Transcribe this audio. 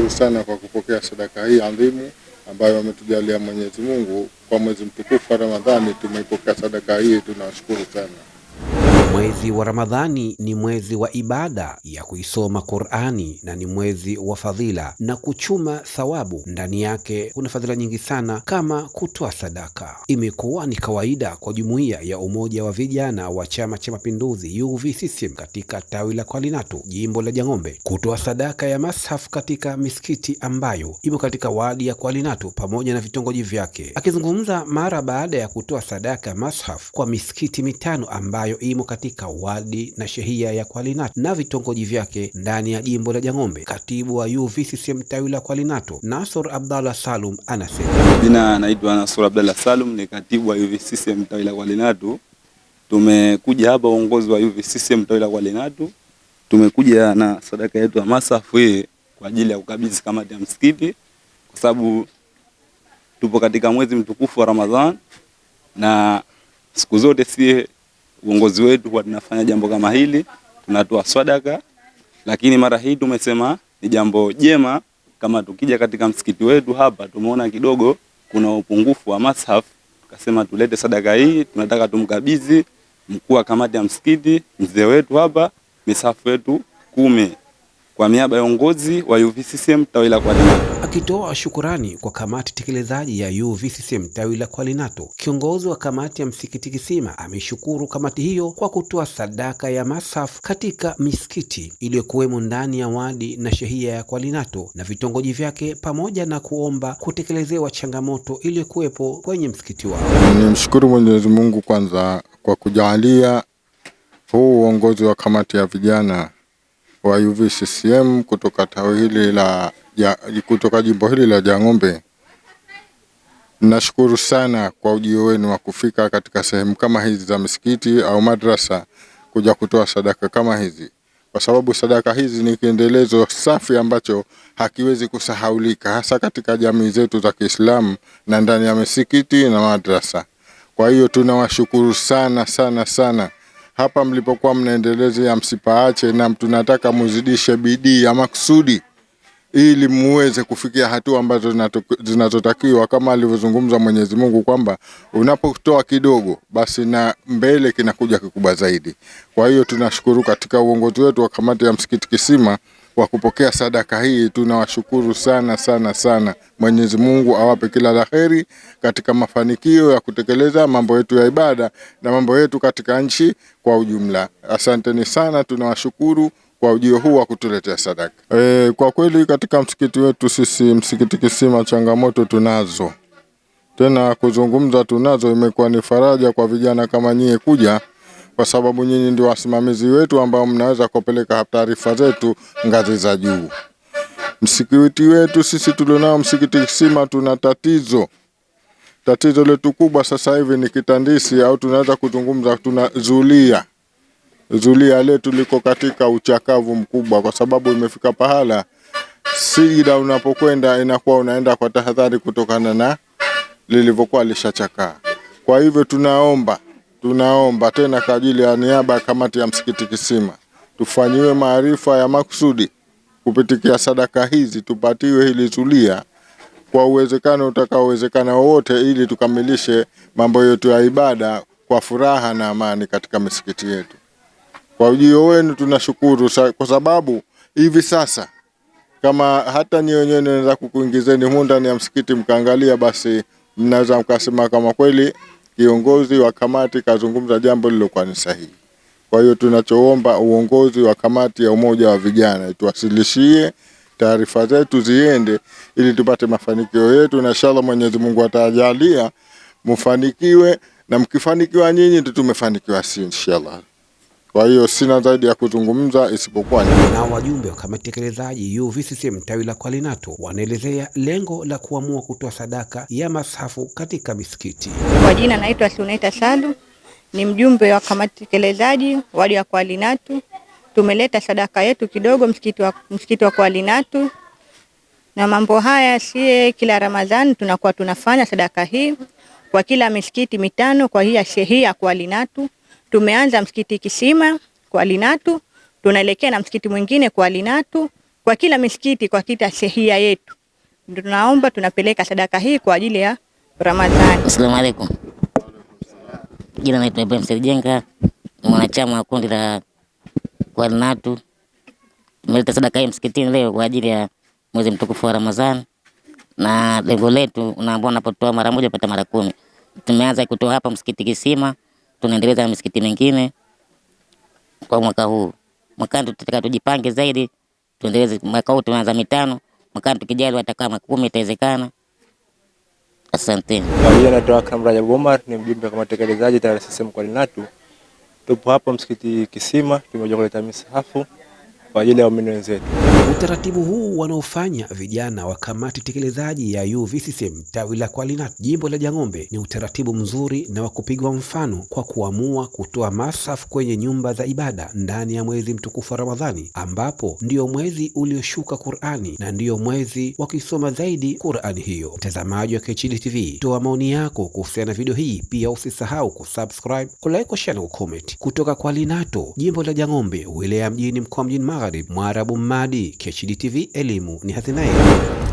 Tunashukuru sana kwa kupokea sadaka hii adhimu ambayo ametujalia Mwenyezi Mungu kwa mwezi mtukufu wa Ramadhani. Tumeipokea sadaka hii, tunashukuru sana. Mwezi wa Ramadhani ni mwezi wa ibada ya kuisoma Qur'ani na ni mwezi wa fadhila na kuchuma thawabu. Ndani yake kuna fadhila nyingi sana kama kutoa sadaka. Imekuwa ni kawaida kwa jumuiya ya Umoja wa Vijana wa Chama cha Mapinduzi UVCCM katika tawi la Kwalinatu, jimbo la Jang'ombe, kutoa sadaka ya mashafu katika misikiti ambayo imo katika wadi ya Kwalinatu pamoja na vitongoji vyake. Akizungumza mara baada ya kutoa sadaka ya mashafu kwa misikiti mitano ambayo imo katika wadi na shehia ya Kwalinatu na vitongoji vyake ndani ya jimbo la Jang'ombe, katibu wa UVCCM tawi la Kwalinatu Nasor Abdallah Salum anasema. Jina naitwa Nasor Abdallah Salum, ni katibu wa UVCCM tawi la Kwalinatu. Tumekuja hapa uongozi wa UVCCM tawi la Kwalinatu, tumekuja na sadaka yetu ya masafu hii kwa ajili ya kukabidhi kamati ya msikiti, kwa sababu tupo katika mwezi mtukufu wa Ramadhan na siku zote sie uongozi wetu huwa tunafanya jambo kama hili, tunatoa sadaka, lakini mara hii tumesema ni jambo jema kama tukija katika msikiti wetu hapa, tumeona kidogo kuna upungufu wa mashaf, tukasema tulete sadaka hii. Tunataka tumkabidhi mkuu wa kamati ya msikiti, mzee wetu hapa, misafu yetu 10 kwa niaba ya uongozi wa UVCCM tawi la Kwalinatu. Akitoa shukurani kwa kamati tekelezaji ya UVCCM tawi la Kwalinatu, kiongozi wa kamati ya msikiti Kisima ameshukuru kamati hiyo kwa kutoa sadaka ya masafu katika misikiti iliyokuwemo ndani ya wadi na shehia ya Kwalinatu na vitongoji vyake, pamoja na kuomba kutekelezewa changamoto iliyokuwepo kwenye msikiti wao. Nimshukuru Mwenyezi Mungu kwanza kwa kujalia huu uongozi wa kamati ya vijana wa UVCCM kutoka tawi hili la kutoka jimbo hili la Jang'ombe. Nashukuru sana kwa ujio wenu wa kufika katika sehemu kama hizi za misikiti au madrasa kuja kutoa sadaka kama hizi, kwa sababu sadaka hizi ni kiendelezo safi ambacho hakiwezi kusahaulika, hasa katika jamii zetu za Kiislamu na ndani ya misikiti na madrasa. Kwa hiyo tunawashukuru sana sana sana. Hapa mlipokuwa mnaendelezea msipaache, na tunataka muzidishe bidii ya makusudi ili muweze kufikia hatua ambazo zinazotakiwa, kama alivyozungumza Mwenyezi Mungu kwamba unapotoa kidogo basi na mbele kinakuja kikubwa zaidi. Kwa hiyo tunashukuru katika uongozi wetu wa kamati ya msikiti Kisima kwa kupokea sadaka hii, tunawashukuru sana sana sana. Mwenyezi Mungu awape kila laheri katika mafanikio ya kutekeleza mambo yetu ya ibada na mambo yetu katika nchi kwa ujumla. Asanteni sana, tunawashukuru kwa ujio huu wa kutuletea sadaka. Kwa kweli katika msikiti wetu sisi msikiti Kisima changamoto tunazo. Tena kuzungumza tunazo, imekuwa ni faraja kwa vijana kama nyie kuja, kwa sababu nyinyi ndio wasimamizi wetu ambao mnaweza kupeleka taarifa zetu ngazi za juu. Msikiti wetu sisi tulionao msikiti Kisima tuna tatizo. Tatizo letu kubwa sasa hivi ni kitandisi, au tunaweza kuzungumza tuna zulia. Zulia letu liko katika uchakavu mkubwa, kwa sababu imefika pahala sijida unapokwenda inakuwa unaenda kwa tahadhari kutokana na lilivyokuwa lishachakaa. Kwa hivyo tunaomba tena kwa ajili ya niaba ya kamati ya msikiti Kisima tufanyiwe maarifa ya makusudi kupitikia sadaka hizi, tupatiwe hili zulia kwa uwezekano utakaowezekana wote, ili tukamilishe mambo yetu ya ibada kwa furaha na amani katika misikiti yetu. Kwa ujio wenu tunashukuru, kwa sababu hivi sasa kama hata nyinyi wenyewe naweza kukuingizeni humu ndani ya msikiti mkaangalia, basi mnaweza mkasema kama kweli kiongozi wa kamati kazungumza jambo lilokuwa ni sahihi. Kwa hiyo tunachoomba uongozi wa kamati ya umoja wa vijana ituwasilishie taarifa zetu ziende, ili tupate mafanikio yetu, na inshallah Mwenyezi Mungu atajalia mfanikiwe, na mkifanikiwa nyinyi ndio tumefanikiwa sisi inshallah. Kwa hiyo sina zaidi ya kuzungumza isipokuwa na wajumbe wa kamati tekelezaji UVCCM tawi la Kwalinatu wanaelezea lengo la kuamua kutoa sadaka ya masafu katika misikiti. Kwa jina naitwa Suneta Salu, ni mjumbe wa kamati tekelezaji wadi ya Kwalinatu. Tumeleta sadaka yetu kidogo msikiti wa Kwalinatu, na mambo haya sie kila Ramadhani tunakuwa tunafanya sadaka hii kwa kila misikiti mitano kwa hii shehia ya Kwalinatu. Tumeanza msikiti Kisima Kwalinatu, tunaelekea na msikiti mwingine Kwalinatu, kwa kila misikiti, kwa kila sehia yetu. Ndio tunaomba tunapeleka sadaka hii kwa ajili ya Ramadhani. Asalamu alaykum. Jina naitwa Ibrahim Serjenga, ni mwanachama wa kundi la Kwalinatu. Tumeleta sadaka hii msikitini leo kwa ajili ya mwezi mtukufu wa Ramadhani, na lengo letu unaambiwa unapotoa mara moja upata mara 10. Tumeanza kutoa hapa msikiti Kisima, tunaendeleza na misikiti mingine kwa mwaka huu. Mwakani tutataka tujipange zaidi, tuendeleze. Mwaka huu tumeanza 5, mwakani tukijaliwa atakaa 10 itawezekana. Asante. Kwa hiyo naitwa Akram Rajab Omar, ni mjumbe wa kamati tekelezaji tawi la CCM Kwalinatu. Tupo hapa msikiti Kisima, tumekuja kuleta misahafu kwa ajili ya waumini wenzetu. Utaratibu huu wanaofanya vijana wa kamati tekelezaji ya UVCCM tawi la Kwalinatu jimbo la Jang'ombe ni utaratibu mzuri na wa kupigwa mfano kwa kuamua kutoa masafu kwenye nyumba za ibada ndani ya mwezi mtukufu wa Ramadhani, ambapo ndiyo mwezi ulioshuka Qur'ani na ndiyo mwezi wa kusoma zaidi Qur'ani hiyo. Mtazamaji wa KHD TV, toa maoni yako kuhusiana na video hii. Pia usisahau kusubscribe, kulike, kushare na kucomment. Kutoka Kwalinatu jimbo la Jang'ombe, wilaya mjini, mkoa mjini Magharibi, Mwarabu Mmadi, KHD TV, elimu ni hazina yetu.